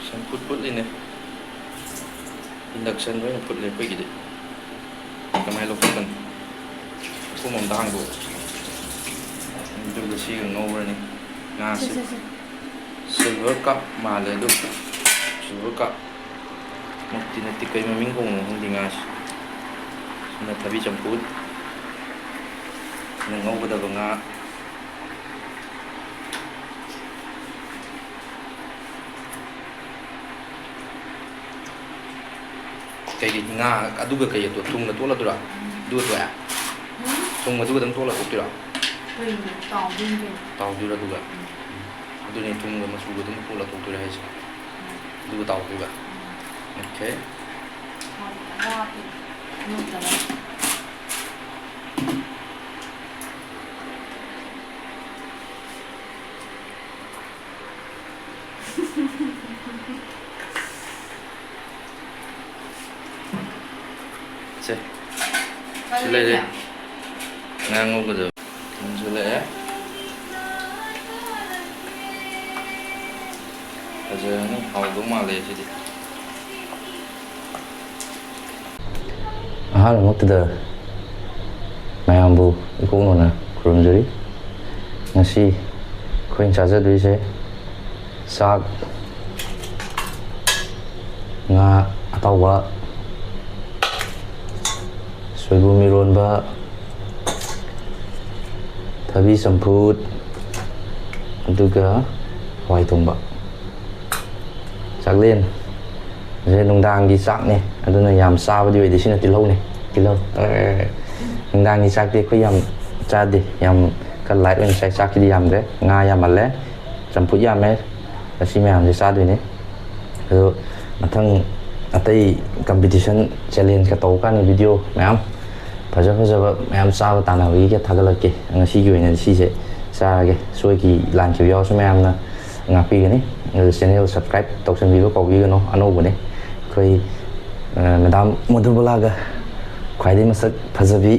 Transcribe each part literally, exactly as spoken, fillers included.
ꯆꯝꯐꯨꯠ ꯐꯨꯠꯂꯤꯅꯦ꯫ Induction ꯂꯣꯏꯅ ꯐꯨꯠꯂꯦ ꯑꯩꯈꯣꯏꯒꯤꯗꯤ꯫ ꯀꯃꯥꯏꯅ ꯂꯧꯊꯣꯛꯀꯅꯤ? ꯃꯈꯨꯝ ꯑꯝꯇ ꯍꯥꯡꯗꯣꯛꯑꯣ꯫ ꯑꯗꯨꯒ ꯁꯤꯒ ꯉꯧꯔꯅꯤ ꯉꯥꯁꯦ꯫ ꯁꯦ, ꯁꯦ, ꯁꯦ꯫ Silver carp ꯃꯥꯜꯂꯦ ꯑꯗꯨ꯫ Silver carp ꯃꯛꯇꯤ ꯅꯠꯇꯦ, ꯀꯩ ꯃꯃꯤꯡ ꯀꯧꯕꯅꯣ ꯈꯪꯗꯦ ꯉꯥꯁꯦ꯫ ꯁꯤꯅ ꯊꯕꯤ ꯆꯝꯐꯨꯠ꯫ ꯁꯤꯅ ꯉꯧꯒꯗꯕ ꯉꯥ꯫ ꯀꯩꯒꯤ ꯉꯥ ꯑꯗꯨꯒ ꯀꯩꯒ ꯇꯣ-, ꯊꯨꯝꯒ ꯇꯣꯠꯂꯗꯣꯏꯔꯣ? ꯑꯗꯨꯒ ꯇꯣꯛꯑꯦ? ꯎꯝ꯫ ꯊꯨꯝꯒ ꯑꯗꯨꯒ ꯑꯗꯨꯝ ꯇꯣꯠꯂ ꯇꯣꯛꯇꯣꯏꯔꯣ? ꯀꯩꯅꯣ? ꯇꯥꯎꯗꯣꯏꯅꯤ ꯀꯩꯅꯣ꯫ ꯇꯥꯎꯗꯣꯏꯔꯣ ꯑꯗꯨꯒ? ꯎꯝ꯫ ꯑꯗꯨꯅꯦ ꯊꯨꯝꯒ ꯃꯆꯨꯒ ꯑꯗꯨꯝ ꯇꯣꯠꯂ ꯇꯣꯛꯇꯣꯏꯔꯥ ꯍꯥꯏꯁꯦ? ꯎꯝ꯫ ꯑꯗꯨꯒ ꯇꯥꯎꯗꯣꯏꯕ? ꯎꯝ꯫ Okay꯫ ꯍꯥꯎꯕ ꯍꯥꯞꯄꯤ꯫ ꯅꯣꯛꯇꯅ꯫ ꯁꯦ꯫ ꯁꯤ ꯂꯩꯔꯦ꯫ ꯉꯥ ꯉꯧꯒꯗꯕ꯫ ꯃꯨꯟꯁꯤꯜꯂꯛꯑꯦ꯫ ꯐꯖꯔꯅꯤ꯫ ꯍꯥꯎꯗꯧ ꯃꯥꯜꯂꯦ ꯁꯤꯗꯤ꯫ ꯑꯍꯥꯟꯕꯃꯛꯇꯗ ꯃꯌꯥꯝꯕꯨ ꯏꯀꯣꯛꯅꯅ ꯈꯨꯔꯨꯝꯖꯔꯤ꯫ ꯉꯁꯤ ꯑꯩꯈꯣꯏꯅ ꯆꯥꯖꯗꯣꯏꯁꯦ ꯆꯥꯛ, ꯉꯥ ꯑꯇꯥꯎꯕ, ꯁꯣꯏꯕꯨꯝ ꯏꯔꯣꯟꯕ, ꯊꯕꯤ ꯆꯝꯐꯨꯠ, ꯑꯗꯨꯒ ꯍꯋꯥꯏ ꯊꯣꯡꯕ꯫ ꯆꯥꯛꯂꯦꯟ꯫ ꯁꯦ ꯅꯨꯡꯗꯥꯡꯒꯤ ꯆꯥꯛꯅꯦ, ꯑꯗꯨꯅ ꯌꯥꯝ ꯆꯥꯕꯗꯤ ꯑꯣꯏꯗꯦ꯫ ꯁꯤꯅ ꯇꯤꯜꯍꯧꯅꯦ, ꯇꯤꯜꯍꯧ꯫ ꯑꯦ, ꯅꯨꯡꯗꯥꯡꯒꯤ ꯆꯥꯛꯇꯤ ꯑꯩꯈꯣꯏ ꯌꯥꯝ ꯆꯥꯗꯦ, ꯌꯥꯝ ꯈꯔ light ꯑꯣꯏꯅ ꯆꯥꯏ꯫ ꯆꯥꯛꯁꯤꯗꯤ ꯌꯥꯝꯗ꯭ꯔꯦ, ꯉꯥ ꯌꯥꯝꯃꯜꯂꯦ, ꯆꯝꯐꯨꯠ ꯌꯥꯝꯃꯦ, ꯑꯁꯤ ꯃꯌꯥꯝꯁꯦ ꯆꯥꯗꯣꯏꯅꯦ꯫ ꯑꯗꯣ ꯃꯊꯪ ꯑꯇꯩ competition challengeꯀ ꯇꯧꯕ ꯀꯥꯟꯗ video ꯃꯌꯥꯝ ꯐꯖ ꯐꯖꯕ ꯃꯌꯥꯝ ꯆꯥꯕ ꯇꯥꯟꯅꯕꯒꯤꯒ ꯊꯥꯒꯠꯂꯛꯀꯦ꯫ ꯉꯁꯤꯒꯤ ꯑꯣꯏꯅꯗꯤ ꯁꯤꯁꯦ ꯆꯥꯔꯒꯦ꯫ ꯁꯣꯏꯈꯤ ꯂꯥꯟꯈꯤꯕ ꯌꯥꯎꯔꯁꯨ ꯃꯌꯥꯝꯅ ꯉꯥꯛꯄꯤꯒꯅꯤ꯫ ꯑꯗꯨ channel subscribe ꯇꯧꯁꯟꯕꯤꯕ ꯀꯥꯎꯕꯤꯒꯅꯨ, ꯑꯅꯧꯕꯅꯦ꯫ ꯑꯩꯈꯣꯏ, ꯑ, madam ꯃꯣꯗꯨꯕꯂꯥꯒ ꯈ꯭ꯋꯥꯏꯗꯒꯤ ꯃꯁꯛ ꯐꯖꯕꯤ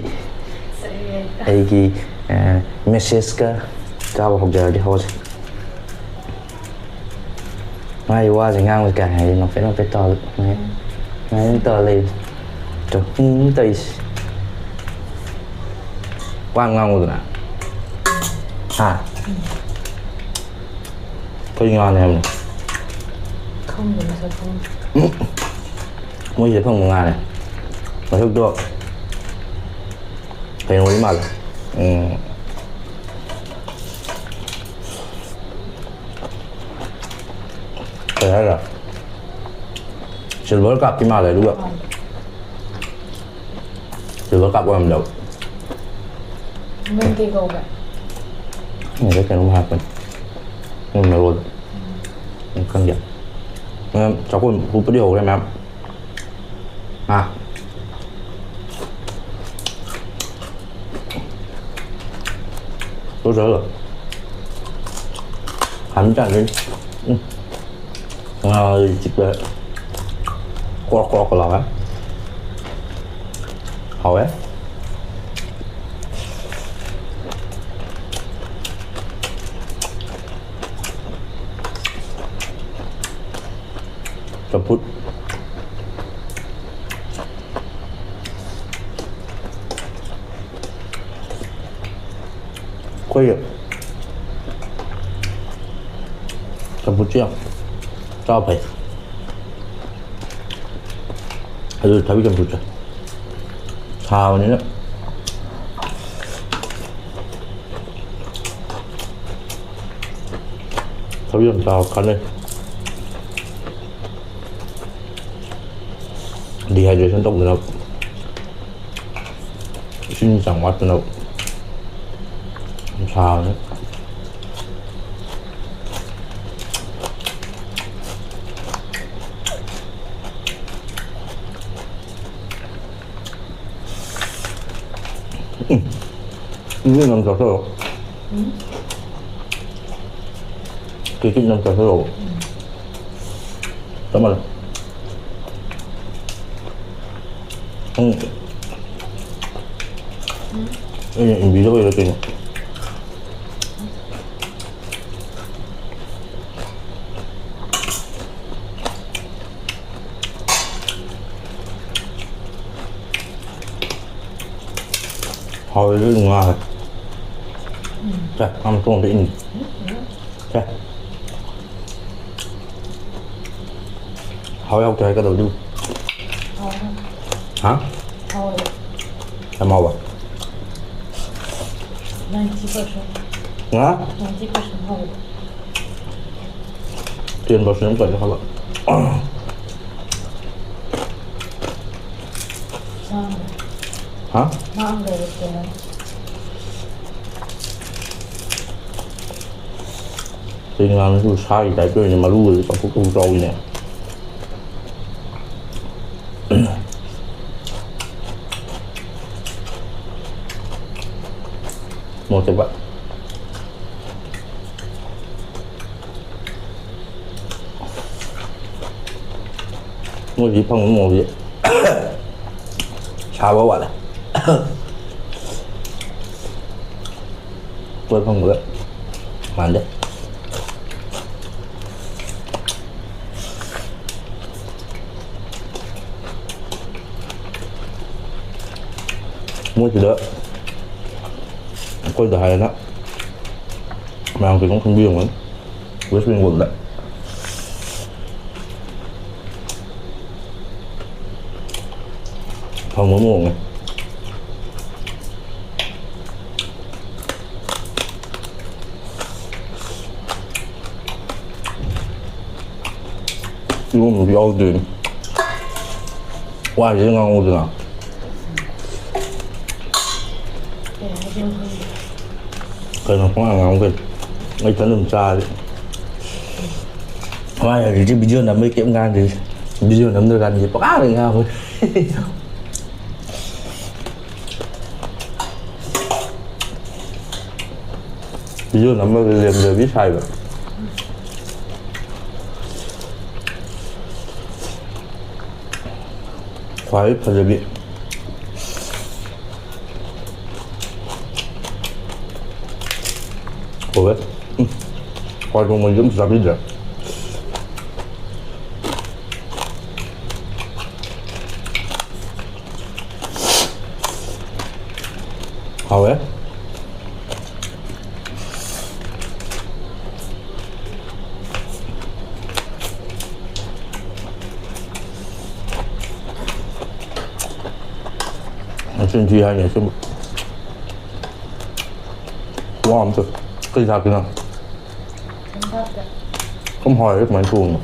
ꯑꯩꯒꯤ, ꯑ, message ꯀ ꯆꯥꯕ ꯍꯧꯖꯔꯒꯦ꯫ ꯍꯧꯔꯁꯤ꯫ ꯃꯥꯒꯤ ꯋꯥꯁꯦ ꯉꯥꯡꯕꯁꯦ ꯀꯌꯥ ꯍꯩ, ꯅꯣꯛꯐꯦꯠ ꯅꯣꯛꯐꯦꯠ ꯇꯧꯔꯒ ꯃꯥꯏ ꯃꯥꯏ ꯑꯗꯨꯝ ꯇꯧꯔ ꯂꯩ꯫ ꯇꯨ ꯎꯝ ꯇꯧꯔꯤꯁꯦ꯫ ꯋꯥ ꯉꯥꯡꯉꯨꯗꯅ꯫ ꯍꯥ? ꯀꯔꯤ ꯉꯥꯅꯦ ꯍꯥꯏꯕꯅꯣ? ꯈꯪꯗꯦ ꯃꯁꯛ ꯈꯪꯗꯦ꯫ ꯃꯣꯏꯁꯤꯗ ꯐꯪꯕ ꯉꯥꯅꯦ꯫ ꯃꯁꯛꯇꯣ ꯀꯩꯅꯣꯗꯤ ꯃꯥꯜꯂꯦ꯫ ꯎꯝ꯫ ꯀꯩ ꯍꯥꯏꯔ? ꯁꯤꯜꯚꯔ ꯀꯥꯞꯇꯤ ꯃꯥꯜꯂꯦ ꯑꯗꯨꯒ꯫ ꯁꯤꯜꯚꯔ ꯀꯥꯞ ꯑꯣꯏꯔꯝꯗꯕ꯫ ꯃꯃꯤꯡ ꯀꯩ ꯀꯧꯒꯦ? ꯈꯪꯗꯦ, ꯀꯩꯅꯣꯝ ꯍꯥꯏꯔꯛꯄꯅꯤ꯫ ꯃꯣꯏ ꯃꯔꯣꯜꯗ꯫ ꯑꯩ ꯈꯪꯗꯦ꯫ ꯃꯌꯥꯝ ꯆꯥꯛꯈꯨꯝ ꯍꯨꯞꯄꯗꯤ ꯍꯧꯔꯦ ꯃꯌꯥꯝ꯫ ꯑꯥ꯫ ꯂꯣꯏꯁꯤꯜꯂꯣ꯫ ꯍꯥꯟ ꯆꯥꯗꯣꯏꯅꯤ꯫ ꯎꯝ꯫ ꯉꯥ ꯆꯤꯛꯄ ꯀ꯭ꯔꯣꯛ ꯀ꯭ꯔꯣꯛꯀ ꯂꯥꯎꯋꯦ꯫ ꯍꯥꯎꯋꯦ꯫ ꯆꯝꯐꯨꯠ꯫ ꯑꯩꯈꯣꯏꯒꯤ ꯆꯝꯐꯨꯠꯁꯦ ꯌꯥꯝ ꯆꯥꯕ ꯐꯩ꯫ ꯑꯗꯨ ꯊꯕꯤ ꯆꯝꯐꯨꯠꯁꯦ ꯁꯥꯕꯅꯤꯅ꯫ ꯊꯕꯤ ꯌꯥꯝ ꯆꯥꯕ ꯀꯥꯟꯅꯩ꯫ Dehydration ꯇꯧꯗꯅꯕ, ꯏꯁꯤꯡ ꯆꯥꯡ ꯋꯥꯠꯇꯅꯕ꯫ ꯌꯥꯝ ꯁꯥꯕꯅꯤ꯫ ꯎꯝ꯫ ꯏꯟꯖꯥꯡ ꯌꯥꯝ ꯆꯥꯊꯣꯛꯑꯣ꯫ ꯎꯝ꯫ ꯀꯦꯛ ꯌꯥꯝ ꯆꯥꯊꯣꯛꯑꯣ꯫ ꯎꯝ꯫ ꯆꯞ ꯃꯥꯟꯅꯩ꯫ ꯎꯝ꯫ ꯎꯝ꯫ ꯑꯩꯅ ꯏꯟꯕꯤꯗꯕꯩꯔ ꯀꯩꯅꯣ꯫ ꯍꯥꯎꯋꯦ, ꯑꯗꯨ ꯉꯥ꯫ ꯁꯦ, ꯉꯥ ꯃꯇꯣꯡ ꯑꯝꯇ ꯏꯟꯒꯦ꯫ ꯁꯦ꯫ ꯍꯥꯎ ꯌꯥꯎꯗꯦ ꯍꯥꯏ ꯀꯩꯗꯧꯗꯣꯏꯕ? ꯍꯥꯎꯋꯦ꯫ ꯍꯥ? ꯍꯥꯎꯋꯦ꯫ ꯌꯥꯝ ꯍꯥꯎꯕ? Ninety percent꯫ ꯉꯥ? Ninety percent ꯍꯥꯎꯋꯦ꯫ Ten percent ꯇꯧꯔꯗꯤ ꯐꯕ꯫ ꯃꯥꯡꯈ꯭ꯔꯦ꯫ ꯍꯥ? ꯃꯥꯡꯈ꯭ꯔꯦ ꯀꯩꯅꯣ꯫ ꯁꯤ ꯉꯥꯅꯨꯁꯨ ꯁꯥꯒꯤ type ꯇꯧꯔꯤꯅꯦ, ꯃꯔꯨꯒꯁꯦ ꯆꯥꯎꯊꯣꯛ ꯆꯥꯎꯊꯣꯛ ꯆꯥꯎꯋꯤꯅꯦ꯫ ꯃꯣꯔꯣꯛ ꯑꯇꯦꯛꯄ꯫ ꯃꯣꯏꯁꯤ ꯐꯪꯕ ꯃꯑꯣꯡꯁꯦ ꯁꯥꯕ ꯋꯥꯠꯂꯦ꯫ ꯄꯣꯠ ꯐꯪꯕꯗ ꯃꯥꯟꯗꯦ꯫ ꯃꯣꯏꯁꯤꯗ ꯑꯩꯈꯣꯏꯗ ꯍꯥꯏꯔꯦꯅ ꯃꯌꯥꯝ ꯀꯩꯅꯣꯝ ꯈꯟꯕꯤꯔꯝꯒꯅꯤ꯫ West Bengal ꯗ ꯐꯪꯕ ꯃꯑꯣꯡꯅꯦ꯫ ꯏꯔꯣꯟꯕꯁꯨ ꯌꯥꯎꯗ꯭ꯔꯤꯅꯦ꯫ ꯋꯥꯁꯤꯗ ꯉꯥꯡꯉꯧꯗꯅ꯫ ꯀꯩꯅꯣ ꯄꯉꯥꯡ ꯉꯥꯡꯉꯧ ꯀꯩꯅꯣ? ꯑꯩ ꯇꯟ ꯑꯗꯨꯝ ꯆꯥꯔꯦ꯫ ꯃꯥ ꯍꯧꯖꯤꯛꯇꯤ video ꯅꯝꯕꯩ ꯀꯩꯝ ꯉꯥꯡꯗ꯭ꯔꯤ꯫ Video ꯅꯝꯗ꯭ꯔꯀꯥꯟꯗꯗꯤ ꯄꯉꯥꯡꯗ ꯉꯥꯡꯉꯧ꯫ Video ꯅꯝꯕꯗ ꯂꯦꯝꯖꯕꯤ ꯁꯥꯏꯕ꯫ ꯈ꯭ꯋꯥꯏ ꯐꯖꯕꯤ꯫ ꯍꯣꯏ꯫ ꯎꯝ꯫ ꯍꯋꯥꯏ ꯊꯣꯡꯕꯁꯨ ꯑꯝꯇ ꯆꯥꯕꯤꯗ꯭ꯔꯦ꯫ ꯆꯤꯟꯊꯤ ꯍꯥꯏꯅꯤ ꯑꯁꯦꯡꯕ꯫ ꯋꯥ ꯑꯝꯇ꯫ ꯀꯩ ꯊꯥꯛꯀꯦ ꯅꯪ? ꯀꯩꯝ ꯊꯥꯛꯇꯦ꯫ ꯀꯝ ꯍꯥꯎꯔꯦ ꯀꯃꯥꯏꯅ ꯊꯣꯡꯉꯤꯅꯣ?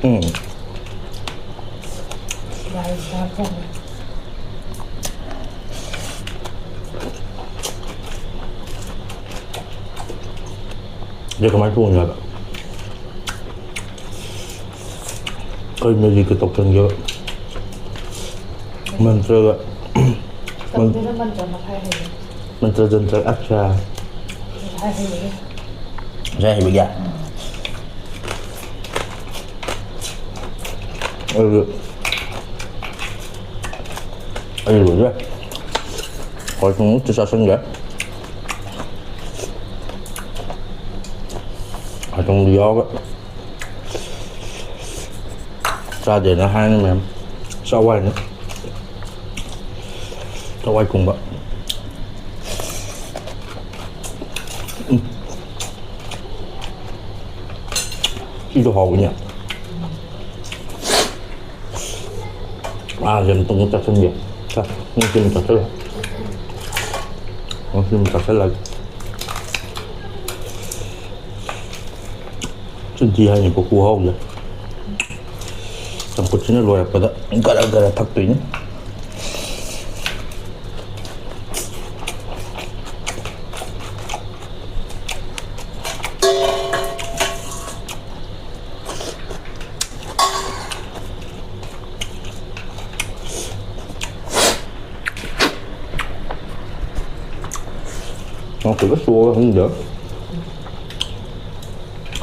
ꯎꯝ꯫ ꯌꯥꯏ, ꯌꯥꯏ, ꯊꯣꯡꯉꯦ꯫ ꯑꯗꯩ ꯀꯃꯥꯏꯅ ꯊꯣꯡꯉꯤꯅꯣ ꯍꯥꯏꯕ? ꯀꯩ ꯃꯦꯖꯤꯛꯀ ꯇꯧꯁꯟꯒꯦꯕ? ꯃꯟꯇ꯭ꯔꯒ꯫ ꯃꯟ-, ꯇꯧꯗꯦꯗ, ꯃꯟꯇ꯭ꯔ ꯃꯈꯥꯏ ꯍꯩꯔꯦ꯫ ꯃꯟꯇ꯭ꯔ ꯖꯟꯇ꯭ꯔ ꯑꯠꯆꯥ꯫ ꯉꯁꯥꯏ ꯍꯩꯕꯒꯤ꯫ ꯉꯁꯥꯏ ꯍꯩꯕꯒꯤ? ꯑꯗꯨ ꯑꯩ ꯂꯣꯏꯔꯦ꯫ ꯍꯋꯥꯏ ꯊꯣꯡꯕ ꯑꯃꯇ ꯆꯥꯁꯟꯒꯦ꯫ ꯍꯋꯥꯏ ꯊꯣꯡꯕ ꯌꯥꯎꯔꯒ꯫ ꯆꯥꯗꯦꯅ ꯍꯥꯏꯅꯤ ꯃꯌꯥꯝ꯫ ꯆꯥꯛ ꯋꯥꯏꯅꯤ꯫ ꯆꯥꯛ ꯋꯥꯏ ꯊꯣꯡꯕ꯫ ꯎꯝ꯫ ꯁꯤꯁꯨ ꯍꯥꯎꯕꯅꯦ꯫ ꯑꯥ, ꯌꯥꯝ ꯇꯨꯝꯅ ꯆꯥꯁꯤꯟꯒꯦ꯫ ꯁꯦ, ꯅꯪ ꯁꯤꯃ ꯆꯥꯁꯤꯜꯂꯣ꯫ ꯅꯪ ꯁꯤꯃ ꯆꯥꯁꯤꯜꯂꯒꯦ꯫ ꯆꯤꯟꯊꯤ ꯍꯥꯏꯅꯤꯀꯣ, ꯈꯨꯍꯥꯎꯁꯦ꯫ ꯆꯝꯐꯨꯠꯁꯤꯅ ꯂꯣꯏꯔꯛꯄꯗ ꯒꯔ ꯒꯔ ꯊꯛꯇꯣꯏꯅꯤ꯫ ꯉꯥ ꯄꯨꯂꯞ ꯆꯣꯛꯑꯒ ꯍꯪꯗꯦ꯫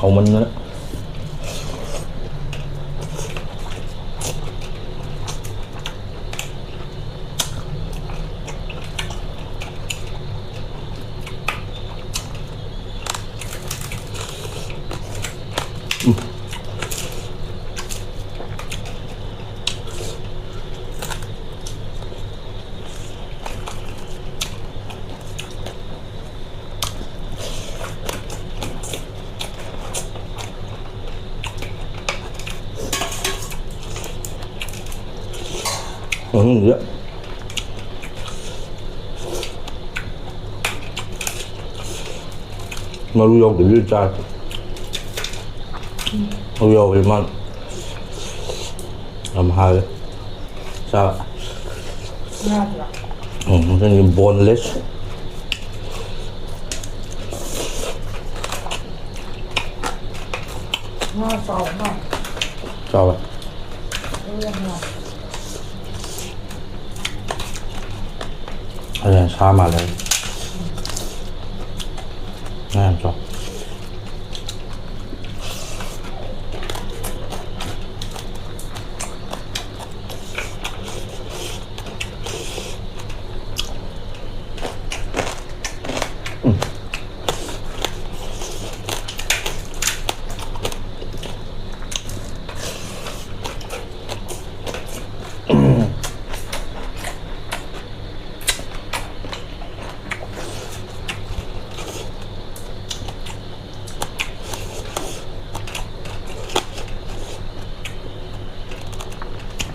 ꯍꯥꯎꯃꯟꯗꯅ꯫ ꯃꯅꯨꯡꯁꯤꯗ ꯃꯔꯨ ꯌꯥꯎꯗꯕꯤꯗ ꯆꯥꯔꯦ꯫ ꯃꯔꯨ ꯌꯥꯎꯕꯁꯦ ꯃꯥꯅ ꯌꯥꯝ ꯍꯥꯎꯋꯦ ꯆꯥꯕ꯫ ꯎꯝ, ꯃꯊꯪꯒꯤ boneless꯫ ꯉꯥ ꯆꯥꯎꯕ ꯃꯥꯜꯂꯦ꯫ ꯆꯥꯎꯋꯦ꯫ ꯃꯔꯨ ꯌꯥꯝ ꯌꯥꯝꯃꯦ꯫ ꯑꯗꯨꯅ ꯁꯥ ꯃꯥꯜꯂꯦ꯫ ꯉꯥ ꯌꯥꯝ ꯆꯥꯎ꯫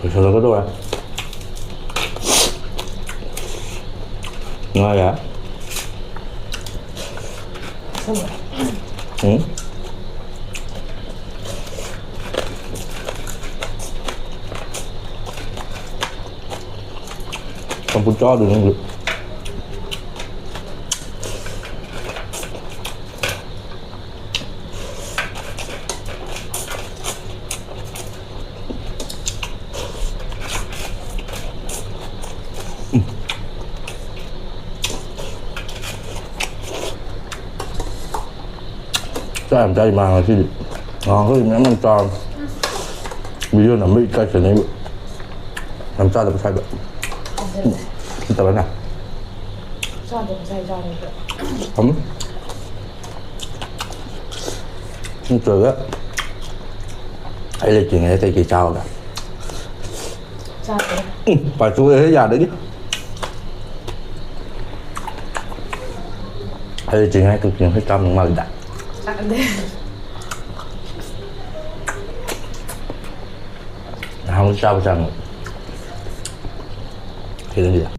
ꯂꯣꯏꯁꯤꯜꯂꯒꯗꯧꯔꯦ꯫ ꯉꯥ ꯌꯥꯏ꯫ ꯎꯝ꯫ ꯆꯝꯐꯨꯠ ꯆꯥꯗꯣꯏꯅꯦ ꯍꯧꯖꯤꯛ꯫ ꯆꯥꯛ ꯌꯥꯝ ꯆꯥꯔꯤ ꯃꯥ ꯉꯁꯤꯗꯤ꯫ ꯉꯍꯥꯟꯈꯩ ꯃꯌꯥꯝ ꯌꯥꯝ ꯆꯥꯕꯅꯤ꯫ ꯚꯤꯗꯤꯑꯣ ꯅꯝꯕ ꯏꯀꯥꯏꯁꯤꯅꯦꯕ꯫ ꯌꯥꯝ ꯆꯥꯗꯕ ꯁ꯭ꯋꯥꯏꯗ꯫ ꯅꯠꯇꯕꯅ꯫ ꯆꯥꯗꯕ ꯁ꯭ꯋꯥꯏ ꯆꯥꯔꯦ꯫ ꯎꯝ꯫ ꯅꯠꯇ꯭ꯔꯒ ꯑꯩ ꯂꯩꯇ꯭ꯔꯤꯉꯩꯗ ꯀꯩꯀꯩ ꯆꯥꯕꯒ? ꯆꯥꯗꯦ꯫ ꯎꯝ, ꯄꯥꯏꯊꯣꯛꯑꯦꯍꯦ ꯌꯥꯗꯒꯤ꯫ ꯑꯩ ꯂꯩꯇ꯭ꯔꯤꯉꯩ ꯀꯩꯀꯩ ꯈꯔ ꯆꯥꯔꯝꯗꯧ ꯃꯥꯜꯂꯤꯗ꯫ ꯆꯥꯗꯦ꯫ ꯅꯍꯥꯟꯃꯨꯛ ꯆꯥꯕ ꯆꯥꯡ꯫ ꯀꯩꯅꯣꯁꯤꯗ꯫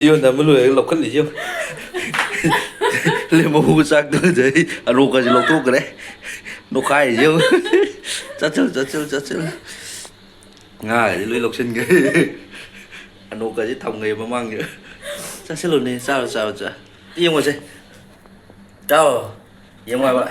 ꯌꯣꯟꯗ ꯑꯃ ꯂꯣꯏꯔꯒ ꯂꯧꯈꯠꯂꯤꯁꯤ ꯌꯦꯡꯉꯨ꯫ ꯂꯦꯝꯍꯧꯕ ꯆꯥꯛꯇꯨꯒꯁꯦ ꯑꯩ ꯑꯔꯣꯛꯀꯁꯦ ꯂꯧꯊꯣꯛꯈ꯭ꯔꯦ꯫ ꯅꯣꯈꯥꯏꯔꯤꯁꯤ ꯌꯦꯡꯉꯨ꯫ ꯆꯠꯁꯤꯜꯂꯨ, ꯆꯠꯁꯤꯜꯂꯨ, ꯆꯠꯁꯤꯜꯂꯨ꯫ ꯉꯥꯒꯁꯦ ꯂꯣꯏ ꯂꯧꯁꯤꯟꯈ꯭ꯔꯦ꯫ ꯑꯅꯣꯛꯀꯁꯦ ꯊꯝꯈ꯭ꯔꯦ ꯃꯃꯥꯡꯗ꯫ ꯆꯠꯁꯤꯜꯂꯨꯅꯦ, ꯆꯥꯔꯣ, ꯆꯥꯔꯣ, ꯆꯥ-, ꯌꯦꯡꯉꯨꯁꯦ꯫ ꯆꯥꯎ꯫ ꯌꯦꯡꯉꯨ ꯍꯥꯏꯕ꯫